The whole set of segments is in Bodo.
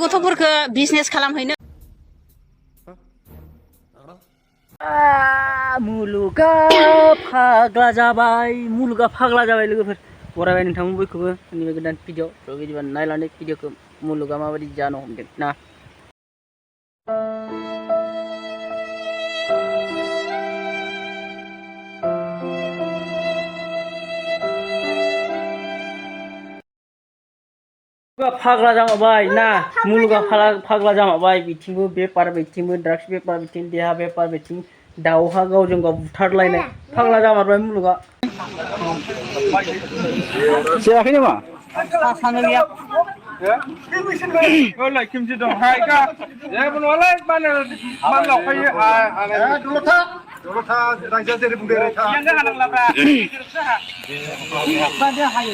गथ'फोरखौ बिजनेस खालामहैनो मुलुगा फाग्ला जाबाय लोगोफोर बरायबाय नोंथांमोन बयखौबो आंनि गोदान भिडिअ थ' बिदिबा नायलांदो भिडिअखौ मुलुगा माबायदि जानो हमदों ना फाग्ला जामाबाय ना मुलुगा फाग्ला जामाबाय बिथिंबो बेपार बिथिंबो ड्राग्स बेपार बिथिं देहा बेपार बिथिं दाउहा गावजों गाव बुथारलायनाय फाग्ला जामारबाय मुलुगा जायाखै नामा सानो गैया Oleh Kim Ji Dong, hai ka? Ya menolak mana lakukannya? Dulu ta, raja dari bunda reka. Yang dah hanang lapra. pada hayu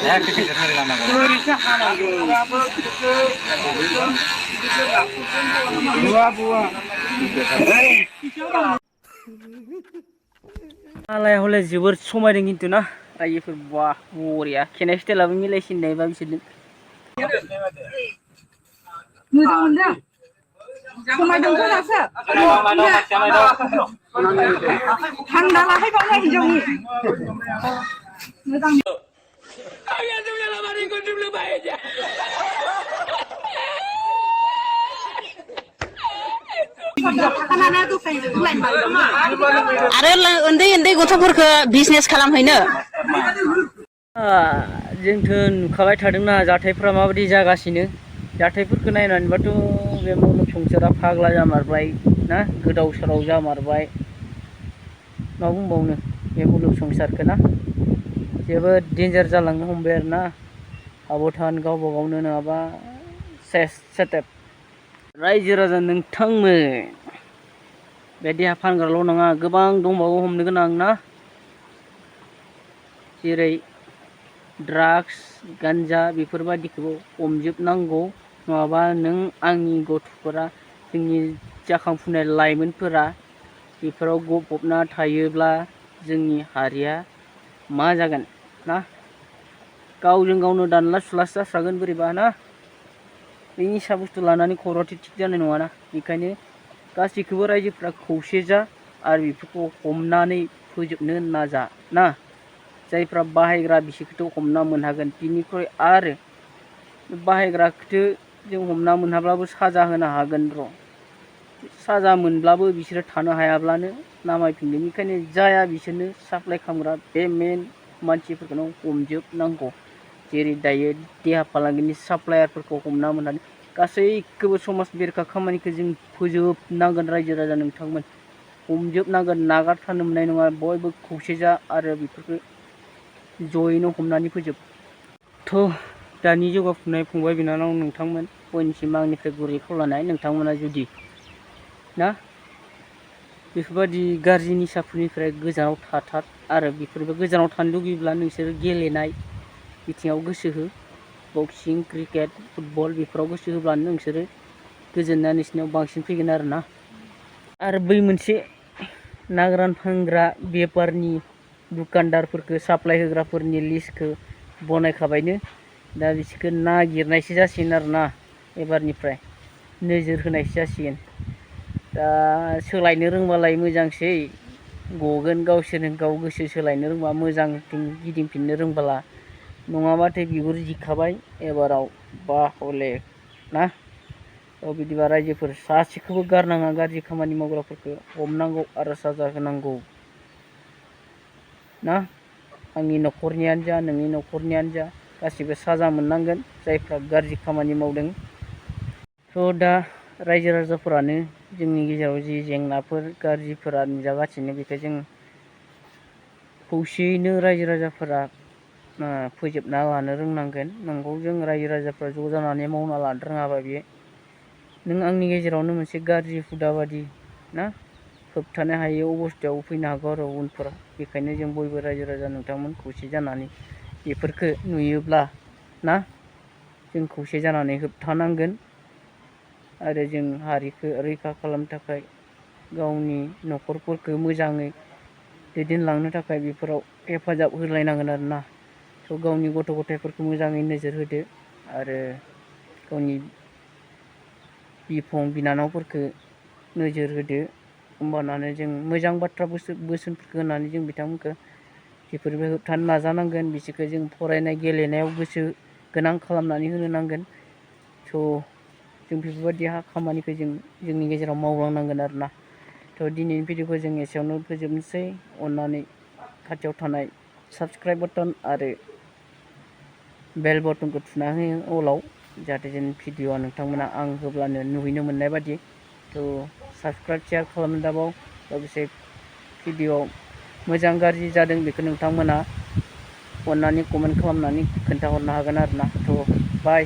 Ya kita dari lama. Risa hanang Buah. आलाय हले जोबोर समायदों खिन्थु ना रायजोफोर वाह बरिया खेनाय स्टाइलाबो मिलायसिननाय बा बिसोरजों मोजां मोनदों समायदोंथ' दासो थांना लाहैबावनाय हिनजावनि मोजां आरो उन्दै गथ'फोरखौ बिजनेस खालामहैनो जोंथ' नुखाबाय थादोंना जाथायफ्रा माबायदि जागासिनो जाथायफोरखौ नायनानैबाथ' बे मुलुग संसारा फाग्ला जामारबाय ना गोदाव सोराव जामारबाय मा बुंबावनो बे मुलुग संसारखौ ना जोबोद डेन्जार जालांनो हमबाय आरो ना साबधान गावबा गावनो नङाबा सेस सेटेप रायजो राजा नोंथांमोन बे देहा फानग्राल' नङा गोबां दंबावो हमनो गोनां ना जेरै ड्राग्स गान्जा बेफोरबायदिखौ हमजोबनांगौ नङाबा नों आंनि गथ'फोरा जोंनि जाखांफुनाय लाइमोनफोरा बेफोराव गफबना थायोब्ला जोंनि हारिया मा जागोन ना गावजों गावनो दानला सुलासो जास्रागोन बोरैबा ना बे निसा बुस्थु लानानै खर'आथ' थिग जानाय नङाना बेखायनो गासैखौबो रायजोफ्रा खौसे जा आरो बेफोरखौ हमनानै फोजोबनो नाजा ना जायफ्रा बाहायग्रा बिसोरखौथ' हमना मोनहागोन बिनिख्रुइ आरो बाहायग्राखौथ' जों हमना मोनहाब्लाबो साजा होनो हागोन र' साजा मोनब्लाबो बिसोरो थानो हायाब्लानो नामायफिनगोन बेनिखायनो जाया बिसोरनो साप्लाय खालामग्रा बे मेन मानसिफोरखौनो हमजोबनांगौ जेरै दायो देहा फालांगिनि साप्लायारफोरखौ हमना मोननानै गासैखौबो समाज बेरेखा खामानिखौ जों फोजोबनांगोन रायजो राजा नोंथांमोन हमजोबनांगोन नागारथारनो मोननाय नङा बयबो खौसे जा आरो बेफोरखौ जयैनो हमनानै फोजोब थ' दानि जौगाफुनाय फंबाय बिनानाव नोंथांमोन बयनिसिम आंनिफ्राय गुरै खावलायनाय नोंथांमोना जुदि ना बेफोरबायदि गाज्रि निसाफोरनिफ्राय गोजानाव थाथार आरो बेफोरबो गोजानाव थानो लुगैब्ला नोंसोर गेलेनाय बिथिङाव गोसो हो बक्सिं क्रिकेट फुटबल बेफोराव गोसो होब्लानो नोंसोरो गोजोननाया नोंसिनियाव बांसिन फैगोन आरोना आरो बै मोनसे नाग्रान फानग्रा बेपारनि दुखानदारफोरखौ साप्लाय होग्राफोरनि लिस्टखौ बनायखाबायनो दा बिसोरखौ नागिरनायसो जासिगोन आरोना एबारनिफ्राय नोजोर होनायसो जासिगोन दा सोलायनो रोंबालाय मोजांसै गगोन गावसोरनो गाव गोसो सोलायनो रोंबा मोजांथिं गिदिंफिननो रोंबाला नङाबाथाय बिगुर जिखाबाय एबाराव बा हले ना बिदिबा रायजोफोर सासेखौबो गारनाङा गाज्रि खामानि मावग्राफोरखौ हमनांगौ आरो साजा होनांगौ ना आंनि न'खरनियानो जा नोंनि न'खरनियानो जा गासिबो साजा मोननांगोन जायफ्रा गाज्रि खामानि मावदों थ' दा रायजो राजाफोरानो जोंनि गेजेराव जि जेंनाफोर गाज्रिफोरा नुजागासिनो बेखौ जों खौसेयैनो रायजो राजाफोरा फोजोबना लानो रोंनांगोन नंगौ जों रायजो राजाफ्रा ज' जानानै मावना लानो रोङाबा बेयो नों आंनि गेजेरावनो मोनसे गाज्रि हुदा बादि ना होबथानो हायै अबस्थायाव फैनो हागौ आरो उनफोराव बेखायनो जों बयबो रायजो राजा नोंथांमोन खौसे जानानै बेफोरखौ नुयोब्ला ना जों खौसे जानानै होबथानांगोन आरो जों हारिखौ रैखा खालामनो थाखाय गावनि न'खरफोरखौ मोजाङै दैदेनलांनो थाखाय बेफोराव हेफाजाब होलायनांगोन आरोना थ' गावनि गथ' गथायफोरखौ मोजाङै नोजोर होदो आरो गावनि बिफं बिनानावफोरखौ नोजोर होदो होमबानानो जों मोजां बाथ्रा बोसोनफोरखौ होनानै जों बिथांमोनखौ बेफोरबो होबथानो नाजानांगोन बिसोरखौ जों फरायनाय गेलेनायाव गोसो गोनां खालामनानै होनो नांगोन स' जों बेफोरबायदि खामानिखौ जों जोंनि गेजेराव मावलांनांगोन आरोना थ' दिनैनि भिडिअखौ जों एसेयावनो फोजोबनोसै अननानै खाथियाव थानाय साबस्क्राइब बाटन आरो बेल बटनखौ थुना हो अलाव जाहाथे जों भिडिअआ नोंथांमोना आं होब्लानो नुहैनो मोननाय बादि थ' साबस्क्राइब शेयार खालामनो दाबाव लोगोसे भिडिअआव मोजां गाज्रि जादों बेखौ नोंथांमोना अननानै कमेन्ट खालामनानै खोन्थाहरनो हागोन आरोना थ' बाय